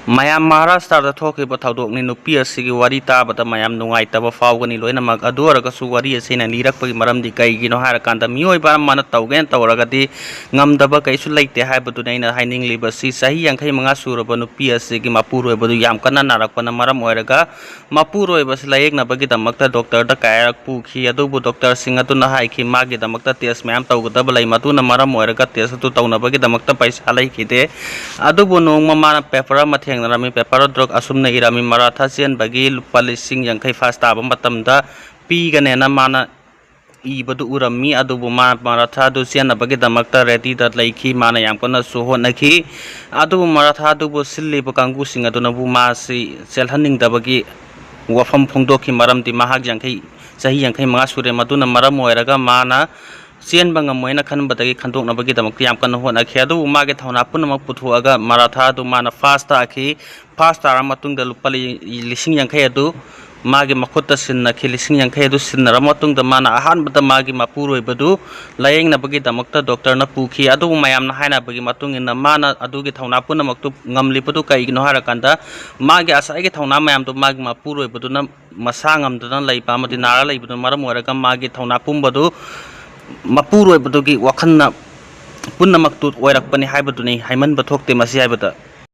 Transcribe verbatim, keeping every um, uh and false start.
ꯃꯌꯥꯝ, ꯃꯍꯥꯔꯥꯁꯇ꯭ꯔꯗ ꯊꯣꯛꯈꯤꯕ ꯊꯧꯗꯣꯛꯅꯤ꯫ ꯅꯨꯄꯤ ꯑꯁꯤꯒꯤ ꯋꯥꯔꯤ ꯇꯥꯕꯗ ꯃꯌꯥꯝ ꯅꯨꯡꯉꯥꯏꯇꯕ ꯐꯥꯎꯒꯅꯤ꯫ ꯂꯣꯏꯅꯃꯛ ꯑꯗꯨ ꯑꯣꯏꯔꯒꯁꯨ ꯋꯥꯔꯤ ꯑꯁꯤ ꯑꯩꯅ ꯂꯤꯔꯛꯄꯒꯤ ꯃꯔꯝꯗꯤ ꯀꯩꯒꯤꯅꯣ ꯍꯥꯏꯔꯀꯥꯟꯗ, ꯃꯤꯑꯣꯏꯕ ꯑꯃꯅ ꯇꯧꯒꯦꯅ ꯇꯧꯔꯒꯗꯤ ꯉꯝꯗꯕ ꯀꯩꯁꯨ ꯂꯩꯇꯦ ꯍꯥꯏꯕꯗꯨꯅꯤ ꯑꯩꯅ ꯍꯥꯏꯅꯤꯡꯂꯤꯕꯁꯤ꯫ ꯆꯍꯤ ꯌꯥꯡꯈꯩ ꯃꯉꯥ ꯁꯨꯔꯕ ꯅꯨꯄꯤ ꯑꯁꯤꯒꯤ ꯃꯄꯨꯔꯣꯏꯕꯗꯨ ꯌꯥꯝ ꯀꯟꯅ ꯅꯥꯔꯛꯄꯅ ꯃꯔꯝ ꯑꯣꯏꯔꯒ, ꯃꯄꯨꯔꯣꯏꯕꯁꯤ ꯂꯥꯌꯦꯡꯅꯕꯒꯤꯗꯃꯛꯇ ꯗꯣꯛꯇꯔꯗ ꯀꯌꯥꯔꯛ ꯄꯨꯈꯤ꯫ ꯑꯗꯨꯕꯨ ꯗꯣꯛꯇꯔꯁꯤꯡ ꯑꯗꯨꯅ ꯍꯥꯏꯈꯤ, ꯃꯥꯒꯤꯗꯃꯛꯇ ꯇꯦꯁ ꯃꯌꯥꯝ ꯇꯧꯒꯗꯕ ꯂꯩ, ꯃꯗꯨꯅ ꯃꯔꯝ ꯑꯣꯏꯔꯒ ꯇꯦꯁ ꯑꯗꯨ ꯇꯧꯅꯕꯒꯤꯗꯃꯛꯇ ꯄꯩꯁꯥ ꯂꯩꯈꯤꯗꯦ꯫ ꯑꯗꯨꯕꯨ ꯅꯣꯡꯃ ꯃꯥꯅ ꯄꯦꯄꯔ ꯑꯃ ꯊꯦꯡꯅꯔꯝꯃꯤ꯫ ꯄꯦꯄꯔ ꯑꯗꯨꯗ ꯑꯁꯨꯝꯅ ꯏꯔꯝꯃꯤ, ꯃꯔꯥꯊꯥ ꯆꯦꯟꯕꯒꯤ ꯂꯨꯄꯥ ꯂꯤꯁꯤꯡ ꯌꯥꯡꯈꯩ ꯐꯥꯔꯁ ꯇꯥꯕ ꯃꯇꯝꯗ ꯄꯤꯒꯅꯦꯅ ꯃꯥꯅ ꯏꯕꯗꯨ ꯎꯔꯝꯃꯤ꯫ ꯑꯗꯨꯕꯨ ꯃꯥ ꯃꯔꯥꯊꯥ ꯑꯗꯨ ꯆꯦꯟꯅꯕꯒꯤꯗꯃꯛꯇ ꯔꯦꯗꯤꯗ ꯂꯩꯈꯤ꯫ ꯃꯥꯅ ꯌꯥꯝ ꯀꯟꯅꯁꯨ ꯍꯣꯠꯅꯈꯤ꯫ ꯑꯗꯨꯕꯨ ꯃꯔꯥꯊꯥ ꯑꯗꯨꯕꯨ ꯁꯤꯜꯂꯤꯕ ꯀꯥꯡꯕꯨꯁꯤꯡ ꯑꯗꯨꯅꯕꯨ ꯃꯥꯁꯤ ꯆꯦꯜꯍꯟꯅꯤꯡꯗꯕꯒꯤ ꯋꯥꯐꯝ ꯐꯣꯡꯗꯣꯛꯈꯤ꯫ ꯃꯔꯝꯗꯤ ꯃꯍꯥꯛ ꯌꯥꯡꯈꯩ, ꯆꯍꯤ ꯌꯥꯡꯈꯩ ꯃꯉꯥ ꯁꯨꯔꯦ꯫ ꯃꯗꯨꯅ ꯃꯔꯝ ꯑꯣꯏꯔꯒ ꯃꯥꯅ ꯆꯦꯟꯕ ꯉꯝꯃꯣꯏꯅ ꯈꯟꯕꯗꯒꯤ ꯈꯟꯗꯣꯛꯅꯕꯒꯤꯗꯃꯛꯇ ꯌꯥꯝ ꯀꯟꯅ ꯍꯣꯠꯅꯈꯤ꯫ ꯑꯗꯨꯕꯨ ꯃꯥꯒꯤ ꯊꯧꯅꯥ ꯄꯨꯝꯅꯃꯛ ꯄꯨꯊꯣꯛꯑꯒ ꯃꯔꯥꯊꯥ ꯑꯗꯨ ꯃꯥꯅ ꯐꯥꯔꯁ ꯇꯥꯈꯤ꯫ ꯐꯥꯔꯁ ꯇꯥꯔ ꯃꯇꯨꯡꯗ ꯂꯨꯄꯥ ꯂꯤ-, ꯂꯤꯁꯤꯡ ꯌꯥꯡꯈꯩ ꯑꯗꯨ ꯃꯥꯒꯤ ꯃꯈꯨꯠꯇ ꯁꯤꯟꯅꯈꯤ꯫ ꯂꯤꯁꯤꯡ ꯌꯥꯡꯈꯩ ꯑꯗꯨ ꯁꯤꯟꯅꯔꯕ ꯃꯇꯨꯡꯗ ꯃꯥꯅ ꯑꯍꯥꯟꯕꯗ ꯃꯥꯒꯤ ꯃꯄꯨꯔꯣꯏꯕꯗꯨ ꯂꯥꯌꯦꯡꯅꯕꯒꯤꯗꯃꯛꯇ ꯗꯣꯛꯇꯔꯅ ꯄꯨꯈꯤ꯫ ꯑꯗꯨꯕꯨ ꯃꯌꯥꯝꯅ ꯍꯥꯏꯅꯕꯒꯤ ꯃꯇꯨꯡ ꯏꯟꯅ ꯃꯥꯅ ꯑꯗꯨꯒꯤ ꯊꯧꯅꯥ ꯄꯨꯝꯅꯃꯛꯇꯨ ꯉꯝꯂꯤꯕꯗꯨ ꯀꯩꯒꯤꯅꯣ ꯍꯥꯏꯔꯀꯥꯟꯗ, ꯃꯥꯒꯤ ꯉꯁꯥꯏꯒꯤ ꯊꯧꯅꯥ ꯃꯌꯥꯝꯗꯨ ꯃꯥꯒꯤ ꯃꯄꯨꯔꯣꯏꯕꯗꯨꯅ ꯃꯁꯥ ꯉꯝꯗꯅ ꯂꯩꯕ ꯑꯃꯗꯤ ꯅꯥꯔ ꯂꯩꯕꯗꯨꯅ ꯃꯔꯝ ꯑꯣꯏꯔꯒ ꯃꯥꯒꯤ ꯊꯧꯅꯥ ꯄꯨꯝꯕꯗꯨ ꯃꯄꯨꯔꯣꯏꯕꯗꯨꯒꯤ ꯋꯥꯈꯜꯅ ꯄꯨꯝꯅꯃꯛꯇꯨ ꯑꯣꯏꯔꯛꯄꯅꯤ ꯍꯥꯏꯕꯗꯨꯅꯤ꯫ ꯍꯥꯏꯃꯟꯕ ꯊꯣꯛꯇꯦ ꯃꯁꯤ ꯍꯥꯏꯕꯗ꯫